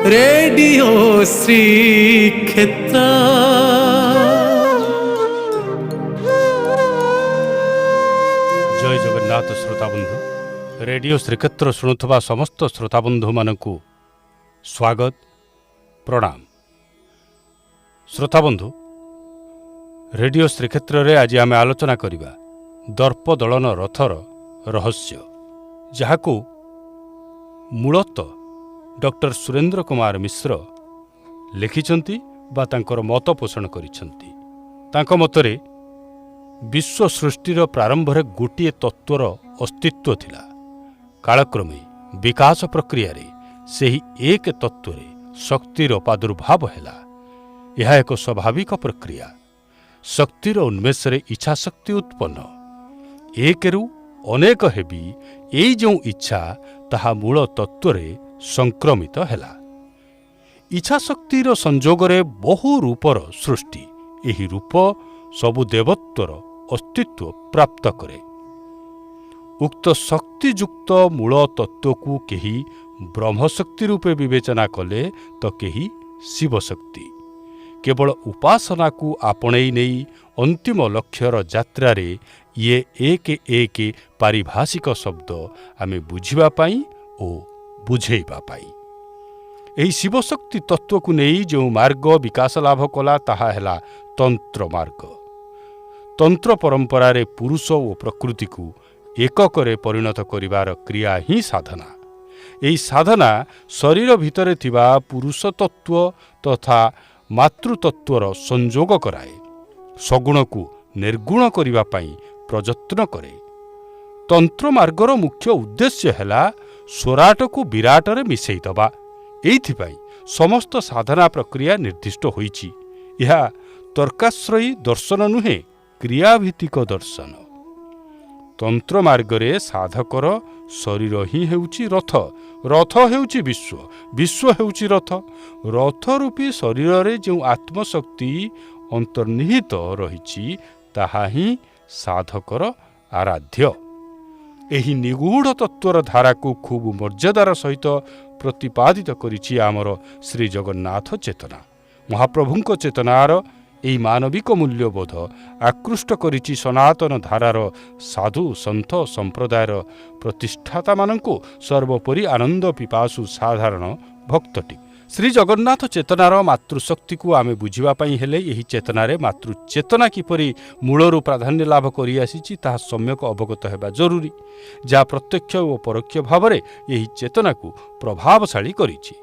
Radio Shrikshetra. ଜୟ Jagannath ଶ୍ରୋତାବନ୍ଧୁ। Radio Shrikshetra ଶୁଣୁଥିବା ସମସ୍ତ ଶ୍ରୋତାବନ୍ଧୁମାନଙ୍କୁ ସ୍ୱାଗତ, ପ୍ରଣାମ। ଶ୍ରୋତାବନ୍ଧୁ, ରେଡ଼ିଓ ଶ୍ରୀକ୍ଷେତ୍ରରେ ଆଜି ଆମେ ଆଲୋଚନା କରିବା ଦର୍ପଦଳନ ରଥର ରହସ୍ୟ, ଯାହାକୁ ମୂଳତଃ ଡକ୍ଟର ସୁରେନ୍ଦ୍ର କୁମାର ମିଶ୍ର ଲେଖିଛନ୍ତି ବା ତାଙ୍କର ମତ ପୋଷଣ କରିଛନ୍ତି। ତାଙ୍କ ମତରେ ବିଶ୍ୱ ସୃଷ୍ଟିର ପ୍ରାରମ୍ଭରେ ଗୋଟିଏ ତତ୍ତ୍ୱର ଅସ୍ତିତ୍ୱ ଥିଲା। କାଳକ୍ରମେ ବିକାଶ ପ୍ରକ୍ରିୟାରେ ସେହି ଏକ ତତ୍ତ୍ୱରେ ଶକ୍ତିର ପ୍ରାଦୁର୍ଭାବ ହେଲା। ଏହା ଏକ ସ୍ୱାଭାବିକ ପ୍ରକ୍ରିୟା। ଶକ୍ତିର ଉନ୍ମେଷରେ ଇଚ୍ଛାଶକ୍ତି ଉତ୍ପନ୍ନ। ଏକରୁ ଅନେକ ହେବି, ଏଇ ଯେଉଁ ଇଚ୍ଛା, ତାହା ମୂଳ ତତ୍ତ୍ୱରେ ସଂକ୍ରମିତ ହେଲା। ଇଚ୍ଛାଶକ୍ତିର ସଂଯୋଗରେ ବହୁ ରୂପର ସୃଷ୍ଟି। ଏହି ରୂପ ସବୁ ଦେବତ୍ୱର ଅସ୍ତିତ୍ୱ ପ୍ରାପ୍ତ କରେ। ଉକ୍ତ ଶକ୍ତିଯୁକ୍ତ ମୂଳ ତତ୍ତ୍ୱକୁ କେହି ବ୍ରହ୍ମଶକ୍ତି ରୂପେ ବିବେଚନା କଲେ ତ କେହି ଶିବଶକ୍ତି। କେବଳ ଉପାସନାକୁ ଆପଣେଇ ନେଇ ଅନ୍ତିମ ଲକ୍ଷ୍ୟର ଯାତ୍ରାରେ ଇଏ ଏକ ଏକ ପାରିଭାଷିକ ଶବ୍ଦ, ଆମେ ବୁଝିବା ପାଇଁ ଓ ବୁଝେଇବା ପାଇଁ। ଏହି ଶିବଶକ୍ତି ତତ୍ତ୍ୱକୁ ନେଇ ଯେଉଁ ମାର୍ଗ ବିକାଶ ଲାଭ କଲା, ତାହା ହେଲା ତନ୍ତ୍ର ମାର୍ଗ। ତନ୍ତ୍ର ପରମ୍ପରାରେ ପୁରୁଷ ଓ ପ୍ରକୃତିକୁ ଏକକରେ ପରିଣତ କରିବାର କ୍ରିୟା ହିଁ ସାଧନା। ଏହି ସାଧନା ଶରୀର ଭିତରେ ଥିବା ପୁରୁଷ ତତ୍ତ୍ୱ ତଥା ମାତୃତତ୍ତ୍ୱର ସଂଯୋଗ କରାଏ। ସଗୁଣକୁ ନିର୍ଗୁଣ କରିବା ପାଇଁ ପ୍ରଯତ୍ନ କରେ। ତନ୍ତ୍ର ମାର୍ଗର ମୁଖ୍ୟ ଉଦ୍ଦେଶ୍ୟ ହେଲା ସ୍ୱରାଟକୁ ବିରାଟରେ ମିଶାଇ ଦେବା। ଏଇଥିପାଇଁ ସମସ୍ତ ସାଧନା ପ୍ରକ୍ରିୟା ନିର୍ଦ୍ଦିଷ୍ଟ ହୋଇଛି। ଏହା ତର୍କାଶ୍ରୟୀ ଦର୍ଶନ ନୁହେଁ, କ୍ରିୟାଭିତ୍ତିକ ଦର୍ଶନ। ତନ୍ତ୍ର ମାର୍ଗରେ ସାଧକର ଶରୀର ହିଁ ହେଉଛି ରଥ, ରଥ ହେଉଛି ବିଶ୍ୱ, ବିଶ୍ୱ ହେଉଛି ରଥ। ରଥ ରୂପୀ ଶରୀରରେ ଯେଉଁ ଆତ୍ମଶକ୍ତି ଅନ୍ତର୍ନିହିତ ରହିଛି, ତାହା ହିଁ ସାଧକର ଆରାଧ୍ୟ। ଏହି ନିଗୂଢ଼ ତତ୍ତ୍ୱର ଧାରାକୁ ଖୁବ୍ ମର୍ଯ୍ୟାଦାର ସହିତ ପ୍ରତିପାଦିତ କରିଛି ଆମର ଶ୍ରୀ ଜଗନ୍ନାଥ ଚେତନା। ମହାପ୍ରଭୁଙ୍କ ଚେତନାର ଏହି ମାନବିକ ମୂଲ୍ୟବୋଧ ଆକୃଷ୍ଟ କରିଛି ସନାତନ ଧାରାର ସାଧୁ ସନ୍ଥ ସମ୍ପ୍ରଦାୟର ପ୍ରତିଷ୍ଠାତାମାନଙ୍କୁ, ସର୍ବୋପରି ଆନନ୍ଦ ପିପାସୁ ସାଧାରଣ ଭକ୍ତଟି। ଶ୍ରୀ ଜଗନ୍ନାଥ ଚେତନାର ମାତୃଶକ୍ତିକୁ ଆମେ ବୁଝିବା ପାଇଁ ହେଲେ ଏହି ଚେତନାରେ ମାତୃଚେତନା କିପରି ମୂଳରୁ ପ୍ରାଧାନ୍ୟ ଲାଭ କରିଆସିଛି, ତାହା ସମ୍ୟକ ଅବଗତ ହେବା ଜରୁରୀ, ଯାହା ପ୍ରତ୍ୟକ୍ଷ ଓ ପରୋକ୍ଷ ଭାବରେ ଏହି ଚେତନାକୁ ପ୍ରଭାବଶାଳୀ କରିଛି।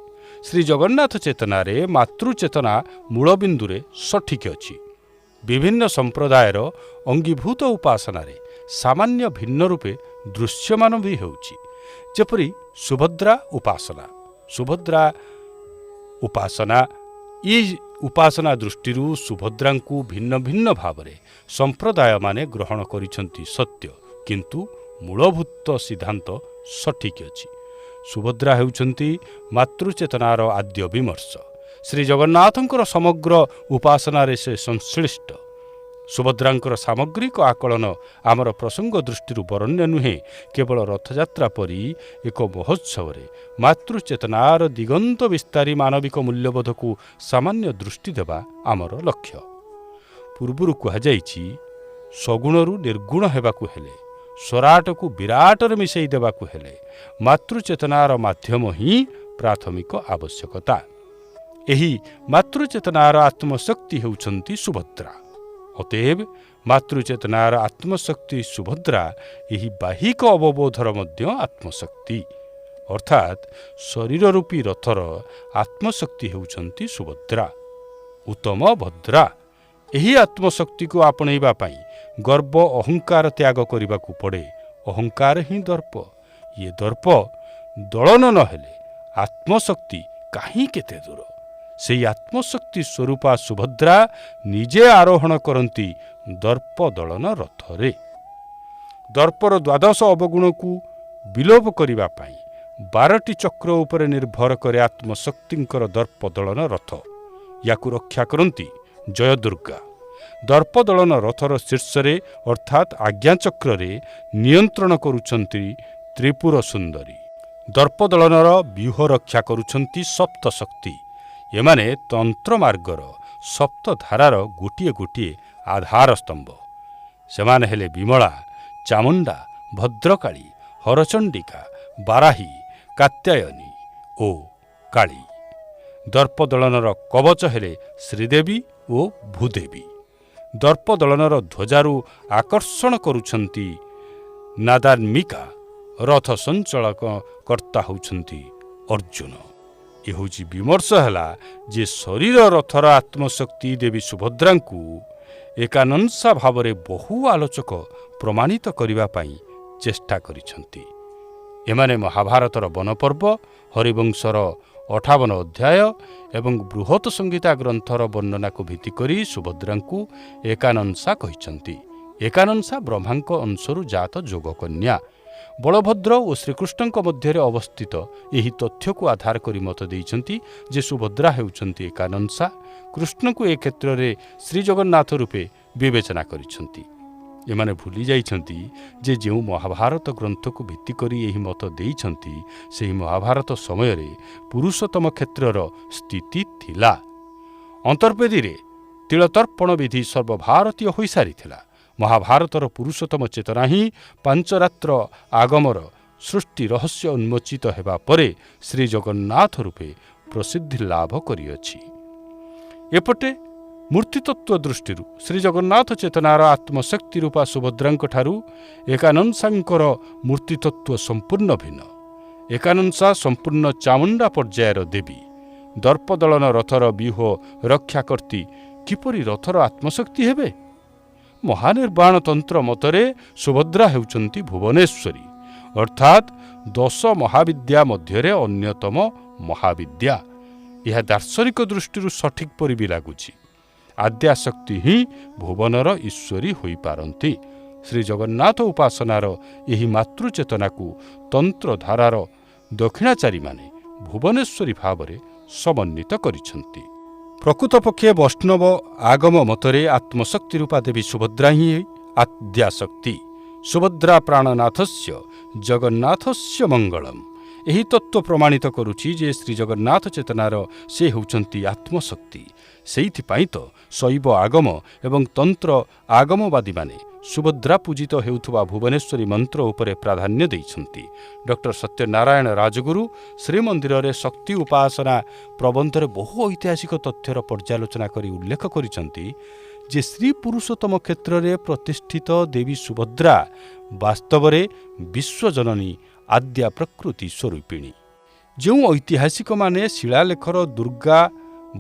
ଶ୍ରୀ ଜଗନ୍ନାଥ ଚେତନାରେ ମାତୃଚେତନା ମୂଳବିନ୍ଦୁରେ ସଠିକ୍ ଅଛି। ବିଭିନ୍ନ ସମ୍ପ୍ରଦାୟର ଅଙ୍ଗୀଭୂତ ଉପାସନାରେ ସାମାନ୍ୟ ଭିନ୍ନ ରୂପେ ଦୃଶ୍ୟମାନ ବି ହେଉଛି, ଯେପରି ସୁଭଦ୍ରା ଉପାସନା। ସୁଭଦ୍ରା ଉପାସନା, ଏ ଉପାସନା ଦୃଷ୍ଟିରୁ ସୁଭଦ୍ରାଙ୍କୁ ଭିନ୍ନ ଭିନ୍ନ ଭାବରେ ସମ୍ପ୍ରଦାୟମାନେ ଗ୍ରହଣ କରିଛନ୍ତି ସତ୍ୟ, କିନ୍ତୁ ମୂଳଭୂତ ସିଦ୍ଧାନ୍ତ ସଠିକ୍ ଅଛି। ସୁଭଦ୍ରା ହେଉଛନ୍ତି ମାତୃଚେତନାର ଆଦ୍ୟ ବିମର୍ଶ। ଶ୍ରୀ ଜଗନ୍ନାଥଙ୍କର ସମଗ୍ର ଉପାସନାରେ ସେ ସଂଶ୍ଳିଷ୍ଟ। ସୁଭଦ୍ରାଙ୍କର ସାମଗ୍ରିକ ଆକଳନ ଆମର ପ୍ରସଙ୍ଗ ଦୃଷ୍ଟିରୁ ବରେଣ୍ୟ ନୁହେଁ। କେବଳ ରଥଯାତ୍ରା ପରି ଏକ ମହୋତ୍ସବରେ ମାତୃଚେତନାର ଦିଗନ୍ତ ବିସ୍ତାରୀ ମାନବିକ ମୂଲ୍ୟବୋଧକୁ ସାମାନ୍ୟ ଦୃଷ୍ଟି ଦେବା ଆମର ଲକ୍ଷ୍ୟ। ପୂର୍ବରୁ କୁହାଯାଇଛି, ସଗୁଣରୁ ନିର୍ଗୁଣ ହେବାକୁ ହେଲେ, ସ୍ୱରାଟକୁ ବିରାଟରେ ମିଶାଇ ଦେବାକୁ ହେଲେ ମାତୃଚେତନାର ମାଧ୍ୟମ ହିଁ ପ୍ରାଥମିକ ଆବଶ୍ୟକତା। ଏହି ମାତୃଚେତନାର ଆତ୍ମଶକ୍ତି ହେଉଛନ୍ତି ସୁଭଦ୍ରା। ଅତଏବ ମାତୃଚେତନାର ଆତ୍ମଶକ୍ତି ସୁଭଦ୍ରା ଏହି ବାହିକ ଅବବୋଧର ମଧ୍ୟ ଆତ୍ମଶକ୍ତି। ଅର୍ଥାତ୍ ଶରୀର ରୂପୀ ରଥର ଆତ୍ମଶକ୍ତି ହେଉଛନ୍ତି ସୁଭଦ୍ରା, ଉତ୍ତମ ଭଦ୍ରା। ଏହି ଆତ୍ମଶକ୍ତିକୁ ଆପଣେଇବା ପାଇଁ ଗର୍ବ ଅହଙ୍କାର ତ୍ୟାଗ କରିବାକୁ ପଡ଼େ। ଅହଙ୍କାର ହିଁ ଦର୍ପ। ଇଏ ଦର୍ପ ଦଳନ ନହେଲେ ଆତ୍ମଶକ୍ତି କାହିଁ କେତେ ଦୂର। ସେଇ ଆତ୍ମଶକ୍ତି ସ୍ୱରୂପା ସୁଭଦ୍ରା ନିଜେ ଆରୋହଣ କରନ୍ତି ଦର୍ପ ଦଳନ ରଥରେ। ଦର୍ପର ଦ୍ୱାଦଶ ଅବଗୁଣକୁ ବିଲୋପ କରିବା ପାଇଁ 12ଟି ଚକ୍ର ଉପରେ ନିର୍ଭର କରେ ଆତ୍ମଶକ୍ତିଙ୍କର ଦର୍ପ ଦଳନ ରଥ। ୟାକୁ ରକ୍ଷା କରନ୍ତି ଜୟଦୁର୍ଗା। ଦର୍ପଦଳନ ରଥର ଶୀର୍ଷରେ, ଅର୍ଥାତ୍ ଆଜ୍ଞାଚକ୍ରରେ ନିୟନ୍ତ୍ରଣ କରୁଛନ୍ତି ତ୍ରିପୁର ସୁନ୍ଦରୀ। ଦର୍ପଦଳନର ବ୍ୟୁହ ରକ୍ଷା କରୁଛନ୍ତି ସପ୍ତଶକ୍ତି। ଏମାନେ ତନ୍ତ୍ରମାର୍ଗର ସପ୍ତଧାରାର ଗୋଟିଏ ଗୋଟିଏ ଆଧାର ସ୍ତମ୍ଭ। ସେମାନେ ହେଲେ ବିମଳା, ଚାମୁଣ୍ଡା, ଭଦ୍ରକାଳୀ, ହରଚଣ୍ଡିକା, ବାରାହୀ, କାତ୍ୟାୟନୀ ଓ କାଳୀ। ଦର୍ପଦଳନର କବଚ ହେଲେ ଶ୍ରୀଦେବୀ ଓ ଭୂଦେବୀ। ଦର୍ପଦଳନର ଧ୍ୱଜାରୁ ଆକର୍ଷଣ କରୁଛନ୍ତି ନାଦାନ୍ମିକା। ରଥ ସଞ୍ଚାଳକ କର୍ତ୍ତା ହେଉଛନ୍ତି ଅର୍ଜୁନ। ଏ ହେଉଛି ବିମର୍ଶ ହେଲା ଯେ ଶରୀର ରଥର ଆତ୍ମଶକ୍ତି ଦେବୀ ସୁଭଦ୍ରାଙ୍କୁ ଏକାନଂସା ଭାବରେ ବହୁ ଆଲୋଚକ ପ୍ରମାଣିତ କରିବା ପାଇଁ ଚେଷ୍ଟା କରିଛନ୍ତି। ଏମାନେ ମହାଭାରତର ବନପର୍ବ, ହରିବଂଶର 58 ଅଧ୍ୟାୟ ଏବଂ ବୃହତ ସଂହିତା ଗ୍ରନ୍ଥର ବର୍ଣ୍ଣନାକୁ ଭିତ୍ତି କରି ସୁଭଦ୍ରାଙ୍କୁ ଏକାନଂସା କହିଛନ୍ତି। ଏକାନଂସା ବ୍ରହ୍ମାଙ୍କ ଅଂଶରୁ ଜାତ ଯୋଗକନ୍ୟା। ବଳଭଦ୍ର ଓ ଶ୍ରୀକୃଷ୍ଣଙ୍କ ମଧ୍ୟରେ ଅବସ୍ଥିତ ଏହି ତଥ୍ୟକୁ ଆଧାର କରି ମତ ଦେଇଛନ୍ତି ଯେ ସୁଭଦ୍ରା ହେଉଛନ୍ତି ଏକାନଂସା। କୃଷ୍ଣଙ୍କୁ ଏ କ୍ଷେତ୍ରରେ ଶ୍ରୀଜଗନ୍ନାଥ ରୂପେ ବିବେଚନା କରିଛନ୍ତି। ଏମାନେ ଭୁଲି ଯାଇଛନ୍ତି ଯେ ଯେଉଁ ମହାଭାରତ ଗ୍ରନ୍ଥକୁ ଭିତ୍ତି କରି ଏହି ମତ ଦେଇଛନ୍ତି, ସେହି ମହାଭାରତ ସମୟରେ ପୁରୁଷୋତ୍ତମ କ୍ଷେତ୍ରର ସ୍ଥିତି ଥିଲା। ଅନ୍ତର୍ବେଦୀରେ ତିଳତର୍ପଣ ବିଧି ସର୍ବଭାରତୀୟ ହୋଇସାରିଥିଲା। ମହାଭାରତର ପୁରୁଷୋତ୍ତମ ଚେତନା ହିଁ ପାଞ୍ଚରାତ୍ର ଆଗମର ସୃଷ୍ଟି ରହସ୍ୟ ଉନ୍ମୋଚିତ ହେବା ପରେ ଶ୍ରୀଜଗନ୍ନାଥ ରୂପେ ପ୍ରସିଦ୍ଧି ଲାଭ କରିଅଛି। ଏପଟେ ମୂର୍ତ୍ତିତତ୍ତ୍ୱ ଦୃଷ୍ଟିରୁ ଶ୍ରୀଜଗନ୍ନାଥ ଚେତନାର ଆତ୍ମଶକ୍ତି ରୂପା ସୁଭଦ୍ରାଙ୍କଠାରୁ ଏକାନଂସାଙ୍କର ମୂର୍ତ୍ତିତତ୍ତ୍ୱ ସମ୍ପୂର୍ଣ୍ଣ ଭିନ୍ନ। ଏକାନଂସା ସମ୍ପୂର୍ଣ୍ଣ ଚାମୁଣ୍ଡା ପର୍ଯ୍ୟାୟର ଦେବୀ। ଦର୍ପଦଳନ ରଥର ବ୍ୟୁହ ରକ୍ଷାକର୍ତ୍ତୀ କିପରି ରଥର ଆତ୍ମଶକ୍ତି ହେବେ? ମହାନିର୍ବାଣ ତନ୍ତ୍ର ମତରେ ସୁଭଦ୍ରା ହେଉଛନ୍ତି ଭୁବନେଶ୍ୱରୀ, ଅର୍ଥାତ୍ ଦଶ ମହାବିଦ୍ୟା ମଧ୍ୟରେ ଅନ୍ୟତମ ମହାବିଦ୍ୟା। ଏହା ଦାର୍ଶନିକ ଦୃଷ୍ଟିରୁ ସଠିକ୍ ପରି ବି ଲାଗୁଛି। ଆଦ୍ୟାଶକ୍ତି ହିଁ ଭୁବନର ଈଶ୍ୱରୀ ହୋଇପାରନ୍ତି। ଶ୍ରୀଜଗନ୍ନାଥ ଉପାସନାର ଏହି ମାତୃଚେତନାକୁ ତନ୍ତ୍ରଧାରାର ଦକ୍ଷିଣାଚାରୀମାନେ ଭୁବନେଶ୍ୱରୀ ଭାବରେ ସମନ୍ୱିତ କରିଛନ୍ତି। ପ୍ରକୃତପକ୍ଷେ ବୈଷ୍ଣବ ଆଗମ ମତରେ ଆତ୍ମଶକ୍ତି ରୂପା ଦେବୀ ସୁଭଦ୍ରା ହିଁ ଆଦ୍ୟାଶକ୍ତି। ସୁଭଦ୍ରା ପ୍ରାଣନାଥସ୍ୟ ଜଗନ୍ନାଥସ୍ୟ ମଙ୍ଗଳମ୍। ଏହି ତତ୍ତ୍ୱ ପ୍ରମାଣିତ କରୁଛି ଯେ ଶ୍ରୀଜଗନ୍ନାଥ ଚେତନାର ସେ ହେଉଛନ୍ତି ଆତ୍ମଶକ୍ତି। ସେଇଥିପାଇଁ ତ ଶୈବ ଆଗମ ଏବଂ ତନ୍ତ୍ର ଆଗମବାଦୀମାନେ ସୁଭଦ୍ରା ପୂଜିତ ହେଉଥିବା ଭୁବନେଶ୍ୱରୀ ମନ୍ତ୍ର ଉପରେ ପ୍ରାଧାନ୍ୟ ଦେଇଛନ୍ତି। ଡକ୍ଟର ସତ୍ୟନାରାୟଣ ରାଜଗୁରୁ ଶ୍ରୀମନ୍ଦିରରେ ଶକ୍ତି ଉପାସନା ପ୍ରବନ୍ଧରେ ବହୁ ଐତିହାସିକ ତଥ୍ୟର ପର୍ଯ୍ୟାଲୋଚନା କରି ଉଲ୍ଲେଖ କରିଛନ୍ତି ଯେ ଶ୍ରୀ ପୁରୁଷୋତ୍ତମ କ୍ଷେତ୍ରରେ ପ୍ରତିଷ୍ଠିତ ଦେବୀ ସୁଭଦ୍ରା ବାସ୍ତବରେ ବିଶ୍ୱଜନନୀ ଆଦ୍ୟା ପ୍ରକୃତି ସ୍ୱରୂପିଣୀ। ଯେଉଁ ଐତିହାସିକମାନେ ଶିଳାଲେଖର ଦୁର୍ଗା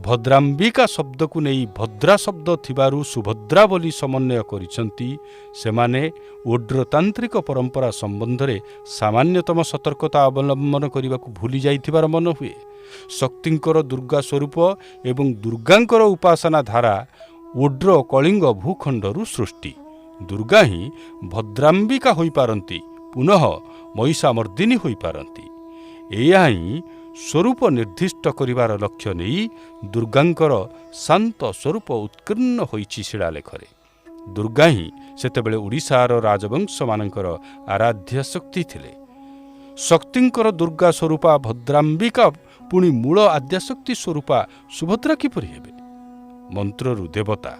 ଭଦ୍ରାମ୍ବିକା ଶବ୍ଦକୁ ନେଇ ଭଦ୍ରା ଶବ୍ଦ ଥିବାରୁ ସୁଭଦ୍ରା ବୋଲି ସମନ୍ୱୟ କରିଛନ୍ତି, ସେମାନେ ଓଡ୍ରତାନ୍ତ୍ରିକ ପରମ୍ପରା ସମ୍ବନ୍ଧରେ ସାମାନ୍ୟତମ ସତର୍କତା ଅବଲମ୍ବନ କରିବାକୁ ଭୁଲି ଯାଇଥିବାର ମନେ ହୁଏ। ଶକ୍ତିଙ୍କର ଦୁର୍ଗା ସ୍ୱରୂପ ଏବଂ ଦୁର୍ଗାଙ୍କର ଉପାସନା ଧାରା ଓଡ୍ର କଳିଙ୍ଗ ଭୂଖଣ୍ଡରୁ ସୃଷ୍ଟି। ଦୁର୍ଗା ହିଁ ଭଦ୍ରାମ୍ବିକା ହୋଇପାରନ୍ତି, ପୁନଃ ମହିଷାମର୍ଦ୍ଦିନୀ ହୋଇପାରନ୍ତି। ଏହା ହିଁ ସ୍ୱରୂପ ନିର୍ଦ୍ଦିଷ୍ଟ କରିବାର ଲକ୍ଷ୍ୟ ନେଇ ଦୁର୍ଗାଙ୍କର ଶାନ୍ତ ସ୍ୱରୂପ ଉତ୍କୀର୍ଣ୍ଣ ହୋଇଛି ଶିଳାଲେଖରେ। ଦୁର୍ଗା ହିଁ ସେତେବେଳେ ଓଡ଼ିଶାର ରାଜବଂଶମାନଙ୍କର ଆରାଧ୍ୟ ଶକ୍ତି ଥିଲେ। ଶକ୍ତିଙ୍କର ଦୁର୍ଗା ସ୍ୱରୂପା ଭଦ୍ରାମ୍ବିକା ପୁଣି ମୂଳ ଆଦ୍ୟାଶକ୍ତି ସ୍ୱରୂପା ସୁଭଦ୍ରା କିପରି ହେବେ? ମନ୍ତ୍ରରୁ ଦେବତା,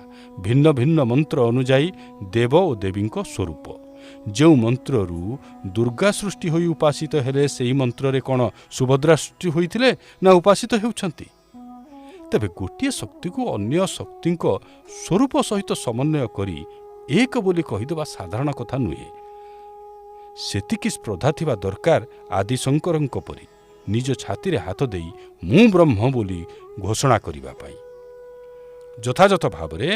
ଭିନ୍ନ ଭିନ୍ନ ମନ୍ତ୍ର ଅନୁଯାୟୀ ଦେବ ଓ ଦେବୀଙ୍କ ସ୍ୱରୂପ। ଯେଉଁ ମନ୍ତ୍ରରୁ ଦୁର୍ଗା ସୃଷ୍ଟି ହୋଇ ଉପାସିତ ହେଲେ, ସେହି ମନ୍ତ୍ରରେ କ'ଣ ସୁଭଦ୍ରା ସୃଷ୍ଟି ହୋଇଥିଲେ ନା ଉପାସିତ ହେଉଛନ୍ତି? ତେବେ ଗୋଟିଏ ଶକ୍ତିକୁ ଅନ୍ୟ ଶକ୍ତିଙ୍କ ସ୍ୱରୂପ ସହିତ ସମନ୍ୱୟ କରି ଏକ ବୋଲି କହିଦେବା ସାଧାରଣ କଥା ନୁହେଁ। ସେତିକି ସ୍ପର୍ଦ୍ଧା ଥିବା ଦରକାର ଆଦିଶଙ୍କରଙ୍କ ପରି ନିଜ ଛାତିରେ ହାତ ଦେଇ ମୁଁ ବ୍ରହ୍ମ ବୋଲି ଘୋଷଣା କରିବା ପାଇଁ। ଯଥାଯଥ ଭାବରେ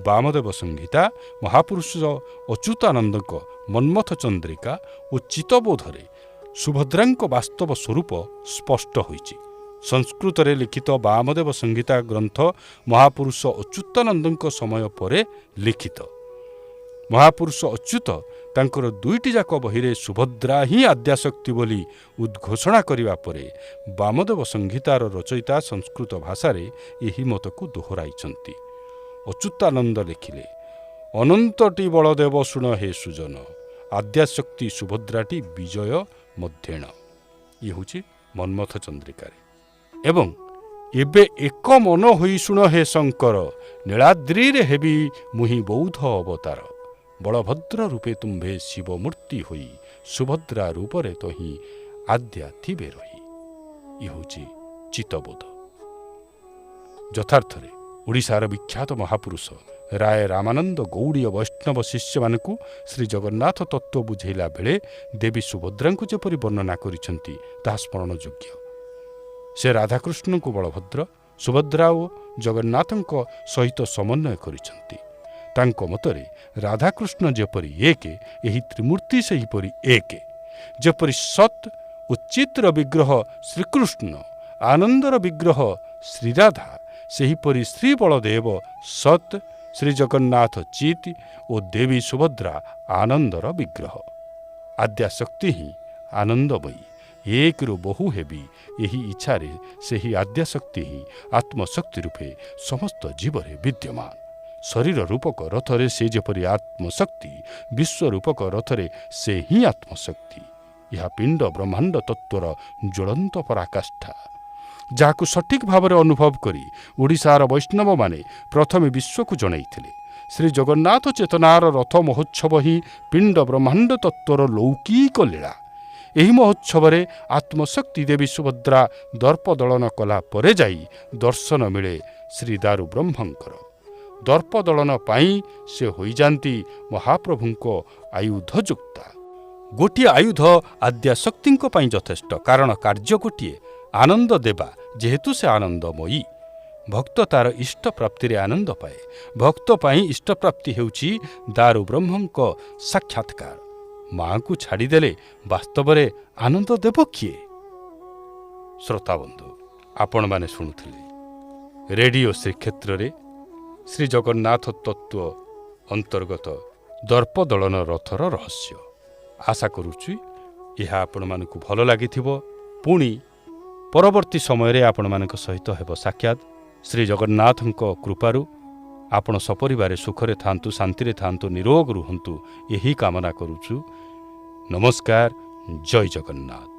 ବାମଦେବ ସଂହିତା, ମହାପୁରୁଷ ଅଚ୍ୟୁତାନନ୍ଦଙ୍କ ମନ୍ମଥ ଚନ୍ଦ୍ରିକା ଓ ଚିତ୍ତବୋଧରେ ସୁଭଦ୍ରାଙ୍କ ବାସ୍ତବ ସ୍ୱରୂପ ସ୍ପଷ୍ଟ ହୋଇଛି। ସଂସ୍କୃତରେ ଲିଖିତ ବାମଦେବ ସଂହିତା ଗ୍ରନ୍ଥ ମହାପୁରୁଷ ଅଚ୍ୟୁତାନନ୍ଦଙ୍କ ସମୟ ପରେ ଲିଖିତ। ମହାପୁରୁଷ ଅଚ୍ୟୁତ ତାଙ୍କର ଦୁଇଟି ଯାକ ବହିରେ ସୁଭଦ୍ରା ହିଁ ଆଦ୍ୟାଶକ୍ତି ବୋଲି ଉଦ୍ଘୋଷଣା କରିବା ପରେ ବାମଦେବ ସଂହିତାର ରଚୟିତା ସଂସ୍କୃତ ଭାଷାରେ ଏହି ମତକୁ ଦୋହରାଇଛନ୍ତି। ଅଚ୍ୟୁତାନନ୍ଦ ଲେଖିଲେ, ଅନନ୍ତଟି ବଳଦେବ ଶୁଣ ହେ ସୁଜନ, ଆଦ୍ୟାଶକ୍ତି ସୁଭଦ୍ରାଟି ବିଜୟ ମଧ୍ୟେଣ। ଇଏ ହେଉଛି ମନ୍ମଥ ଚନ୍ଦ୍ରିକାରେ। ଏବଂ ଏବେ ଏକ ମନ ହୋଇ ଶୁଣ ହେ ଶଙ୍କର, ନୀଳାଦ୍ରିରେ ହେବି ମୁହିଁ ବୌଦ୍ଧ ଅବତାର। ବଳଭଦ୍ର ରୂପେ ତୁମ୍ଭେ ଶିବମୂର୍ତ୍ତି ହୋଇ, ସୁଭଦ୍ରା ରୂପରେ ତହିଁ ଆଦ୍ୟା ଥିବେ ରହି। ଇଏ ହେଉଛି ଚିତ୍ତବୋଧ। ଯଥାର୍ଥରେ ଓଡ଼ିଶାର ବିଖ୍ୟାତ ମହାପୁରୁଷ ରାୟ ରାମାନନ୍ଦ ଗୌଡ଼ୀୟ ବୈଷ୍ଣବ ଶିଷ୍ୟମାନଙ୍କୁ ଶ୍ରୀ ଜଗନ୍ନାଥ ତତ୍ତ୍ୱ ବୁଝେଇଲା ବେଳେ ଦେବୀ ସୁଭଦ୍ରାଙ୍କୁ ଯେପରି ବର୍ଣ୍ଣନା କରିଛନ୍ତି, ତାହା ସ୍ମରଣଯୋଗ୍ୟ। ସେ ରାଧାକୃଷ୍ଣଙ୍କୁ ବଳଭଦ୍ର, ସୁଭଦ୍ରା ଓ ଜଗନ୍ନାଥଙ୍କ ସହିତ ସମନ୍ୱୟ କରିଛନ୍ତି। ତାଙ୍କ ମତରେ ରାଧାକୃଷ୍ଣ ଯେପରି ଏକ, ଏହି ତ୍ରିମୂର୍ତ୍ତି ସେହିପରି ଏକ। ଯେପରି ସତ୍ ଓ ଚିତ୍ର ବିଗ୍ରହ ଶ୍ରୀକୃଷ୍ଣ, ଆନନ୍ଦର ବିଗ୍ରହ ଶ୍ରୀରାଧା, ସେହିପରି ଶ୍ରୀ ବଳଦେବ ସତ୍, ଶ୍ରୀଜଗନ୍ନାଥ ଚିତ୍ ଓ ଦେବୀ ସୁଭଦ୍ରା ଆନନ୍ଦର ବିଗ୍ରହ। ଆଦ୍ୟାଶକ୍ତି ହିଁ ଆନନ୍ଦମୟୀ। ଏକରୁ ବହୁ ହେବି, ଏହି ଇଚ୍ଛାରେ ସେହି ଆଦ୍ୟାଶକ୍ତି ହିଁ ଆତ୍ମଶକ୍ତି ରୂପେ ସମସ୍ତ ଜୀବରେ ବିଦ୍ୟମାନ। ଶରୀର ରୂପକ ରଥରେ ସେ ଯେପରି ଆତ୍ମଶକ୍ତି, ବିଶ୍ୱ ରୂପକ ରଥରେ ସେ ହିଁ ଆତ୍ମଶକ୍ତି। ଏହା ପିଣ୍ଡ ବ୍ରହ୍ମାଣ୍ଡ ତତ୍ତ୍ୱର ଜ୍ୱଳନ୍ତ ପରାକାଷ୍ଠା, ଯାହାକୁ ସଠିକ୍ ଭାବରେ ଅନୁଭବ କରି ଓଡ଼ିଶାର ବୈଷ୍ଣବମାନେ ପ୍ରଥମେ ବିଶ୍ୱକୁ ଜଣାଇଥିଲେ। ଶ୍ରୀ ଜଗନ୍ନାଥ ଚେତନାର ରଥ ମହୋତ୍ସବ ହିଁ ପିଣ୍ଡ ବ୍ରହ୍ମାଣ୍ଡ ତତ୍ତ୍ୱର ଲୌକିକ ଲୀଳା। ଏହି ମହୋତ୍ସବରେ ଆତ୍ମଶକ୍ତି ଦେବୀ ସୁଭଦ୍ରା ଦର୍ପ ଦଳନ କଲା ପରେ ଯାଇ ଦର୍ଶନ ମିଳେ ଶ୍ରୀ ଦାରୁ ବ୍ରହ୍ମଙ୍କର। ଦର୍ପ ଦଳନ ପାଇଁ ସେ ହୋଇଯାନ୍ତି ମହାପ୍ରଭୁଙ୍କ ଆୟୁଧଯୁକ୍ତା। ଗୋଟିଏ ଆୟୁଧ ଆଦ୍ୟାଶକ୍ତିଙ୍କ ପାଇଁ ଯଥେଷ୍ଟ, କାରଣ କାର୍ଯ୍ୟ ଗୋଟିଏ, ଆନନ୍ଦ ଦେବା, ଯେହେତୁ ସେ ଆନନ୍ଦମୟୀ। ଭକ୍ତ ତାର ଇଷ୍ଟ ପ୍ରାପ୍ତିରେ ଆନନ୍ଦ ପାଏ। ଭକ୍ତ ପାଇଁ ଇଷ୍ଟପ୍ରାପ୍ତି ହେଉଛି ଦାରୁ ବ୍ରହ୍ମଙ୍କ ସାକ୍ଷାତକାର। ମାଙ୍କୁ ଛାଡ଼ିଦେଲେ ବାସ୍ତବରେ ଆନନ୍ଦ ଦେବ କିଏ? ଶ୍ରୋତାବନ୍ଧୁ, ଆପଣମାନେ ଶୁଣୁଥିଲେ ରେଡ଼ିଓ ଶ୍ରୀକ୍ଷେତ୍ରରେ ଶ୍ରୀ ଜଗନ୍ନାଥ ତତ୍ତ୍ୱ ଅନ୍ତର୍ଗତ ଦର୍ପଦଳନ ରଥର ରହସ୍ୟ। ଆଶା କରୁଛି ଏହା ଆପଣମାନଙ୍କୁ ଭଲ ଲାଗିଥିବ। ପୁଣି ପରବର୍ତ୍ତୀ ସମୟରେ ଆପଣମାନଙ୍କ ସହିତ ହେବ ସାକ୍ଷାତ। ଶ୍ରୀ ଜଗନ୍ନାଥଙ୍କ କୃପାରୁ ଆପଣ ସପରିବାରେ ସୁଖରେ ଥାଆନ୍ତୁ, ଶାନ୍ତିରେ ଥାଆନ୍ତୁ, ନିରୋଗ ରୁହନ୍ତୁ, ଏହି କାମନା କରୁଛୁ। ନମସ୍କାର, ଜୟ ଜଗନ୍ନାଥ।